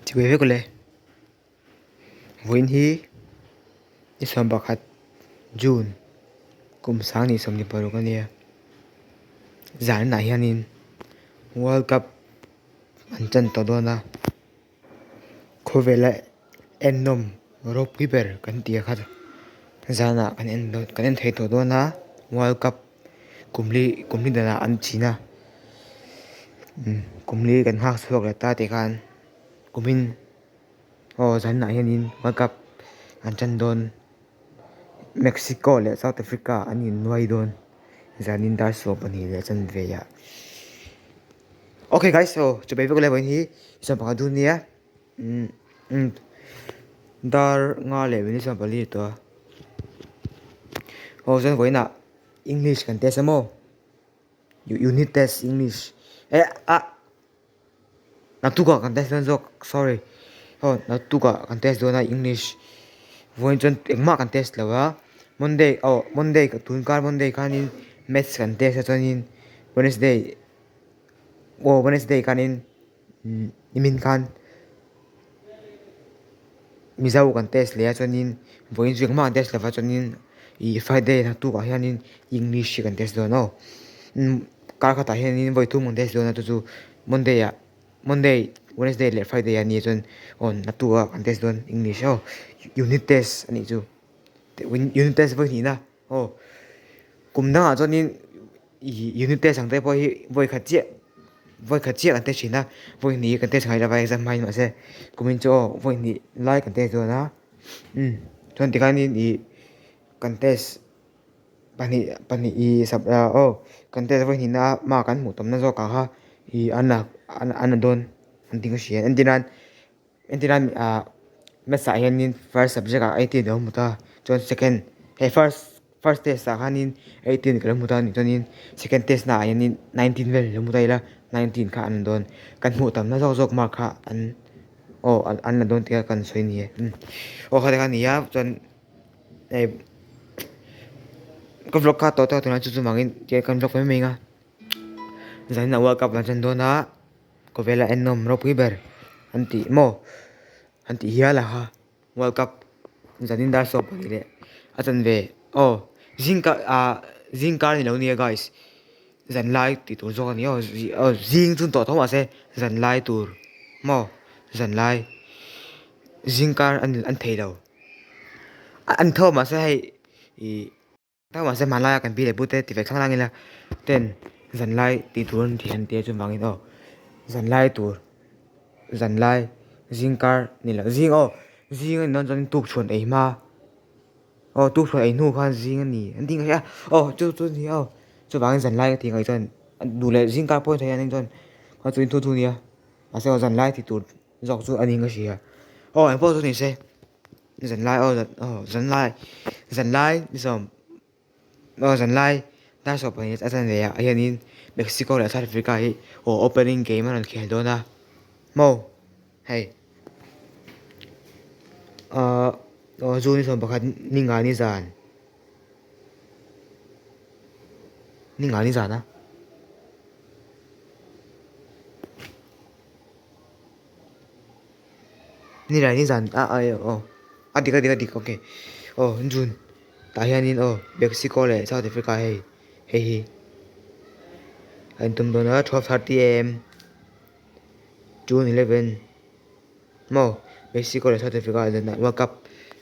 Chibai vek ule. Vawiin hi ni 11 June kum 2026 a nia. Zanah hianin World Cup an tan tawh dawn a. Khawvela ennawm ropui ber kan tih kha zanah kan en dawn kan en thei tawh dawn a world cup kum li kum li danah an chin a kum li kan nghak chhuak leh ta tih khan kumin aw zanah hianin world cup an tan dawn Mexico leh South Africa an innuai dawn zanin dar 12 leh chanve ah. Okay guys so chu bai vek le vawiin hi 14 dun nia umm umm dar nga leh minute 14 tawh a aw chuan vawiin ah english kan test a maw unit test english eh ah naktuk ah kan test dawn zawk sorry aw naktuk ah kan test dawn a english vawiin chuan engmah kan test lo a monday aw monday tun kar monday khanin maths kan test a chuanin wednesday. Aw Wednesday khanin nimin khan Mizo kan test leh a chuanin vawiin chu engmah an test lova chuanin ih Friday naktuk ah hianin English hi kan test dawn aw kar khatah hianin vawi thum kan test dawn a chu chu Monday ah Monday Wednesday leh Friday ah nia chuan aw naktuk ah kan test dawn English aw unit test a nih chu unit test vawi hnihna. Aw, kum dangah chuanin ih unit test ang te pawh hi vawi khat chiah vawi khat chiah kan test thin a vawi hnih kan test ngai lova exam hmain mahse kumin chu aw vawi hnih lai kan test dawn a umm chuan tikhanin ih kan test pahnih pahnih ih sub ah aw kan test vawi hnihna a mark an hmuh tamna zawk ah kha ih an la an la dawn an tih ka hria entir nan. Entirna ah maths ah hianin first subject ah 18 a lo hmu ta chuan second hei first first test ah khanin 18 ka lo hmu ta a nih chuanin second test na ah hianin 19 vel lo hmu ta ila 19 kha an la dawn kan hmuh tamna zawk zawk mark kha an aw an la dawn tih kha kan sawi a ni e aw khati kha a ni a chuan hei ka vlog kha tawh tawh tunah chu chuvangin kan vlog mai mai ang a zanin ah world cup kan chan dawn a. Khawvela ennawm ropui ber an tih maw an tih hial a kha world cup zanin dar 12 leh a chanve aw zing kar ah zing kar ni lo nia guys zan lai tih tur zawk a ni aw aw zing chu tawh tho mahse zan lai tur maw zan lai zing kar an thei lo an tho mahse hei ih. Tak mahse hmanlaia kan pi leh pute ti ve thlang lang ila ten zanlai tih tur an ti an tia chuvangin aw zanlai tur zanlai zing kar ni lo zing aw zing a nih dawn chuan tukchhuan ei hma aw tukchhuan ei hnu khan zing a ni an ti ngai a aw chu chu a ni aw chuvangin zanlai ka tih ngaih chuan duh leh zing kar pawh a ni thei a ning chuan kha chu in thu thu a nia mahse aw zanlai tih tur zawk chu a ni ka hria aw engpawh chu ni se. Zanlai aw aw zanlai zanlai ni sawm aw zanlai dar 12 a chanve ah hianin Mexico leh South Africa hi aw opening game a rawn khel dawn a maw hei ahh aw June ni 11 ni nga ni zan ni nga ni zan a. Ni lai ni zan a a aw a dik a dik a dik okay aw June tah hianin aw Mexico leh South Africa hei hei hi a intum dawn a 12:30am June 11 maw Mexico leh South Africa World Cup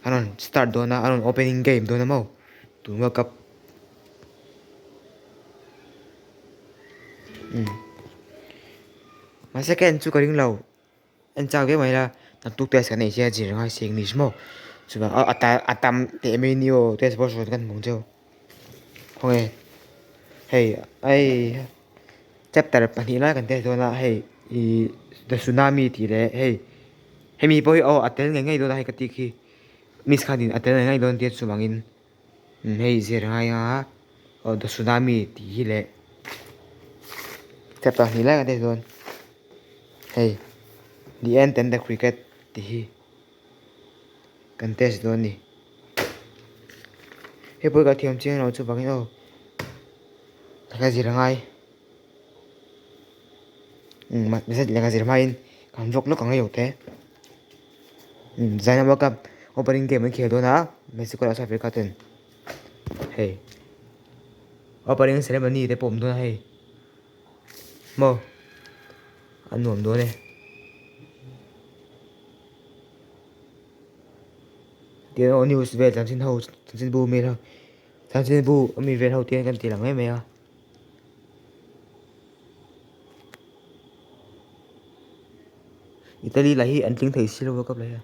an rawn start dawn a an rawn opening game dawn a maw tun World Cup umm mahse ka en chu ka ring lo. En chak viau mai ila naktuk test kan nei sia zir ngai si english maw chuvang a a tam teh mai ni aw test pawh sawn kan hmu ang cheu khawnge hei hei chapter pahnih lai kan test dawn a hei ih the tsunami tih leh hei hemi pawh hi aw a tel ngei ngei dawn a hei ka tih khi miss khanin a tel ngei ngei dawn tia chuvangin hei zir ngai a aw the tsunami tih hi leh chapter hnih lai kan test dawn. Hei the ant and the cricket tih hi kan test dawn a ni hei pawh hi ka thiam chiang lo chuvangin aw ka zir angai umm lehkha zir hmain kan vlog lawk ang ilo te. Zaina World Cup opening game an khel dawn a Mexico leh South Africa ten hei opening ceremony te pawh a awm dawn a hei maw a nuam dawn e. Tiang aw news vel chanchin ho chanchin bu vel ho chanchin bu ami vel ho te hian kan ti lang mai mai a. Italy lah hi an tling thei si lo World Cup lah hi a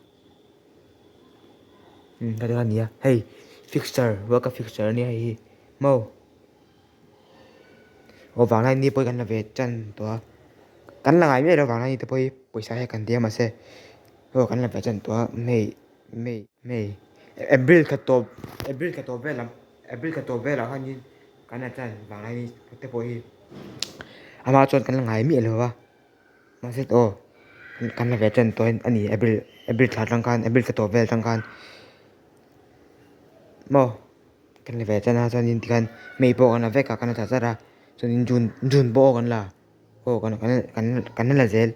umm heti kha a ni a hei fixture World Cup fixture a nia hei hi maw aw vanglai ni pawh hi kan la ve tan tawh a kan la ngai miah lo vanglai ni te pawh hi pawisa hi kan tia mahse aw kan la ve tan tawh a hei May May April thla tawp April thla tawp vel lam April thla tawp velah khanin kan la tan vanglai ni te pawh hi amah chuan kan la ngai miah lo va. Mahse aw kan la ve ṭan tawh a ni April April thla aṭang khan April thla tawp vel aṭang khan maw kan la ve ṭan a chuanin tikhan May pawh kan la vek a kan la char char a chuanin June June pawh kan la aw kan kan kan la zel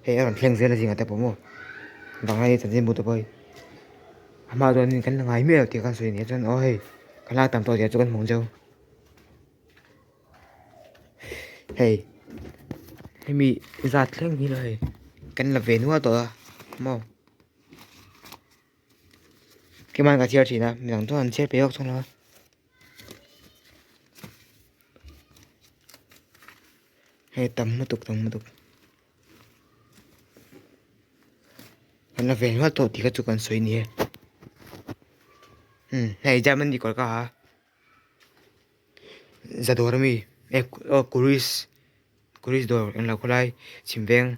hei a rawn thleng zel a zingah te pawh maw vanglai chanchinbu te pawh hi a hma chuanin kan la ngai miah lo tih kha sawi a ni a chuan aw hei kan lak tam tawh zia chu kan hmu ang cheu. Hei hemi zat thleng hi hei kan la ve nual tawh a maw keimah ka chhiar thin a midang chuan an chhiar peih vak chuang lo a. Hei tam lutuk tam lutuk kan la ve nual tawh tih kha chu kan sawi a ni e umm hei Germany kawr ka ha a. Za dawr ami eh aw kuris kuris dawr englo khawlai chhim veng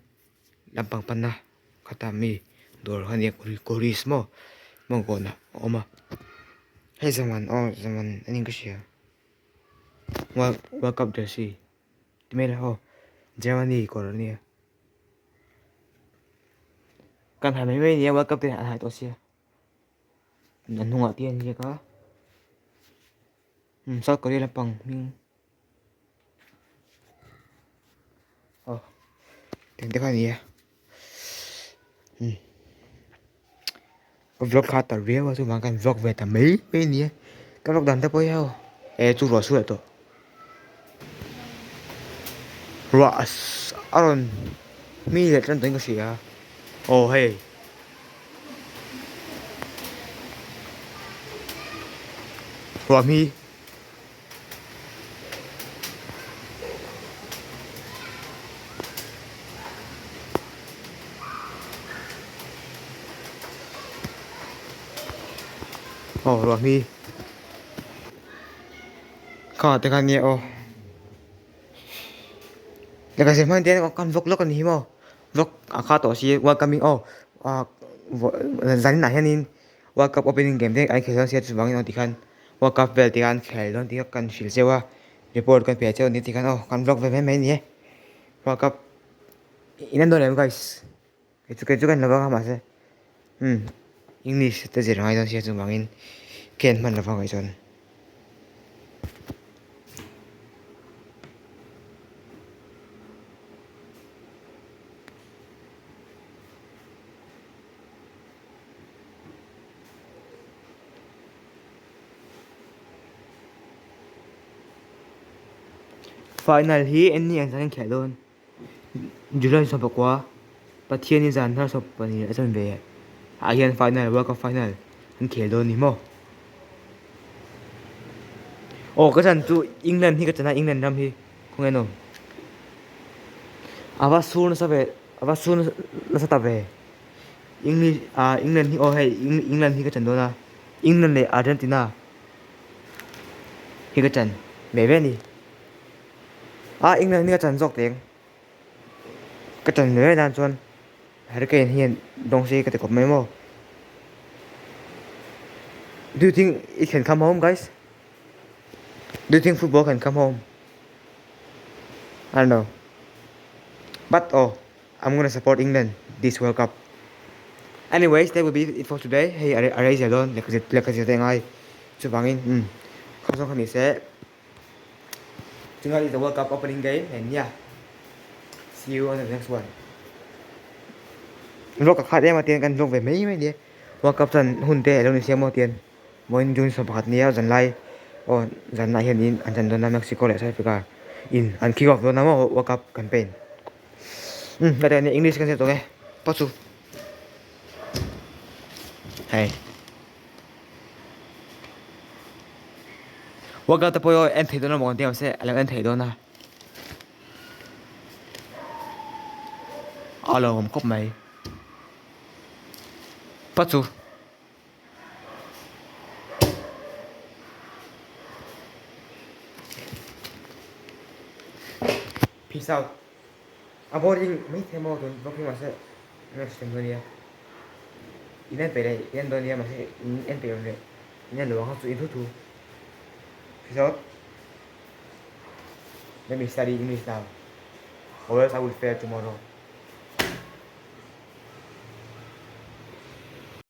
lampang panna khata mi dawr kha ania kuris maw mawngkawn ah a awm a hei zaman aw zaman a niin ka hria world world cup jersey ti mai la aw Germany kawr ania kan ha mai mai ania world cup te an hai tawh sia. A hnungah te an ziak a umm South Korea lampang hming aw tiang te kha a ni a umm ka vlog kha a tar viau a chuvang khan vlog ve ta mai mai a ni a ka vlog dan te pawh hi hei eh chu ruah a suah tawh ruah a rawn hmi leh tan tawhin ka hria aw hei. Ruah hmi aw ruah hmi kha te khan nia aw lehkha zir hman te hian kan vawk lawk a ni hi maw. Vlog a kha tawh si welcoming aw ah zanin ah hianin world cup opening game te an khel dawn sia chuvangin aw tikhan world cup vel te khan khel dawn tih kha kan hrilh cheu a report kan pe cheu a ni tikhan aw kan vlog ve mai mai a ni e world cup in en dawn em guys kei chu kei chu ka en lo vang a mahse umm english te zir angai dawn sia chuvangin ka en hman lo vang kei chuan. Final hi en ni ang zan khelh dawn July 14 Pathian-i zan hnar 12 a chan ve ah hian final World Cup final an khel dawn a ni maw. Aw ka chan chu England hi ka chan a England ram hi khawnge an awm a va sur nasa ve a va sur nasa ta ve English ah England hi aw hei England hi ka chan dawn a England leh Argentina hi ka chan ve ve a ni a England hi ka chan zawk teh ang ka chan ve ve nan chuan Hurricane hian dawng se ka ti khawp mai maw Do you think it can come home guys? Do you think football can come home? I don't know. But oh, I'm gonna support England this World Cup. Anyways, that will be it for today. Hei a rei zel dawn lehkha zir te ngai chuvangin um kha zawng kha ni se. Tonight is the World Cup opening game and yeah, see you on the next one. Vlog ka khat em a tian kan vlog ve mai mai nia. World Cup chuan hun te alo ni sia maw tian vawiin June 11 nia zanlai aw zanah hianin an chan dawn a Mexico leh South Africa in an kick off dawn a maw World Cup campaign. Umm heta hian English kan zir tawh e pawh chu hei World Cup te pawh hi en thei dawn emaw kan ti ang se a lo en thei dawn a. A lo awm khawp mai. Pa chu Peace out. A boring mai thei maw tun vlog hi mahse next time dawn nia. In en peih leh in en dawn nia mahse in en peih lo leh in en lo ang kha chu in thu thu. Peace out. Let me study English now or else I will fail tomorrow.